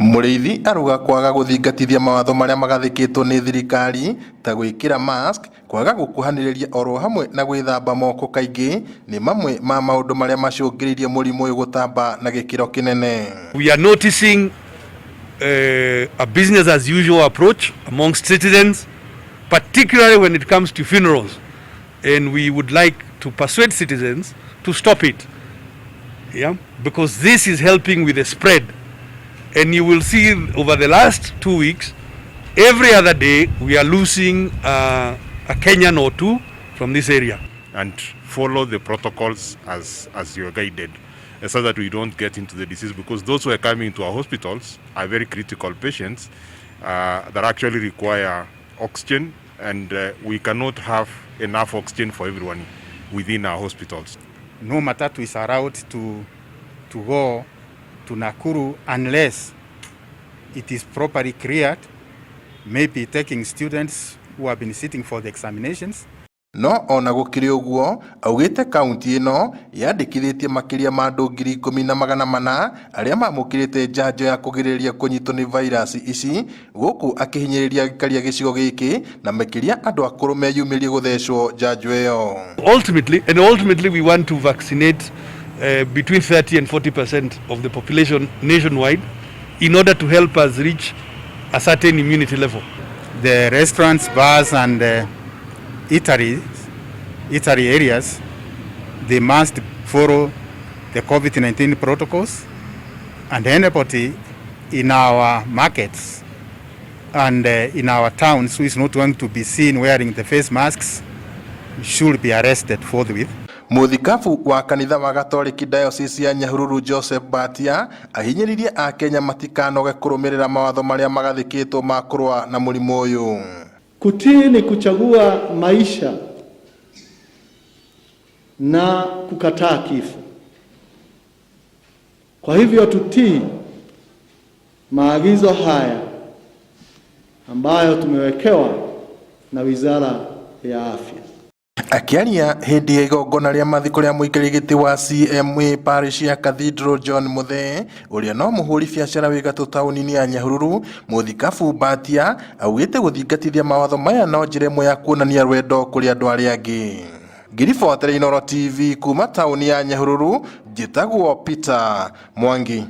Mũrĩithi arauga kwaga gũthingatithia mawatho marĩa magathĩkĩtwo nĩ thirikari ta gwĩkĩra mask, kwaga gũkuhanĩrĩria oro hamwe na gwĩthamba moko kaingĩ nĩ mamwe ma maũndũ marĩa macũngĩrĩirie mũrimũ ũyũ gũtamba na gĩkĩro kĩnene. We are noticing a business as usual approach amongst citizens, particularly when it comes to funerals. And we would like to persuade citizens to stop it. Yeah, because this is helping with the spread. And you will see over the last 2 weeks, every other day, we are losing a Kenyan or two from this area. And follow the protocols as you're guided, so that we don't get into the disease, because those who are coming to our hospitals are very critical patients that actually require oxygen, and we cannot have enough oxygen for everyone within our hospitals. No matatu is allowed to go to Nakuru unless it is properly cleared, maybe taking students who have been sitting for the examinations. No ona gũkĩrĩ ũguo, augĩte kaunti ĩno yandĩkithĩtie makĩria ma andũ 10,400 arĩa mamũkĩrĩte njanjo ya kũgirĩrĩria kũnyitwo nĩ vairasi ici, gũkũ akĩhinyĩrĩria aikari a gĩcigo gĩkĩ na makĩria andũ akũrũ meyumĩrie gũthecwo njanjo ĩyo. Ultimately, we want to vaccinate between 30 and 40% of the population nationwide in order to help us reach a certain immunity level. The restaurants, bars, and eatery areas, they must follow the COVID-19 protocols, and anybody in our markets and in our towns who is not going to be seen wearing the face masks should be arrested forthwith. Mũthikabu wa kanitha wa Gatoreki Diocese ya Nyahururu, Joseph Batia, ahinyĩrĩirie akenya matikanoge kũrũmĩrĩra mawatho marĩa magathĩkĩtwo ma kũrũa na mũrimũ ũyũ. Kutii ni kuchagua maisha na kukataa kifo. Kwa hivyo tutii maagizo haya ambayo tumewekewa na Wizara ya Afya. Akĩaria hĩndĩ ya igongona rĩa mathiko rĩa mũikarĩri gĩtĩ wa CMA Parish ya Cathedral, John Muthee, ũrĩa no mũhũri biacara wĩ gatũ taũni-inĩ ya Nyahururu, mũthikabu Batia augĩte gũthingatithia mawatho maya no njĩra ĩmwe ya kuonania rwendo kũrĩ andũ arĩa angĩ. Ngiribotera Inooro TV kuma taũni ya Nyahururu, njĩtagwo Peter Mwangi.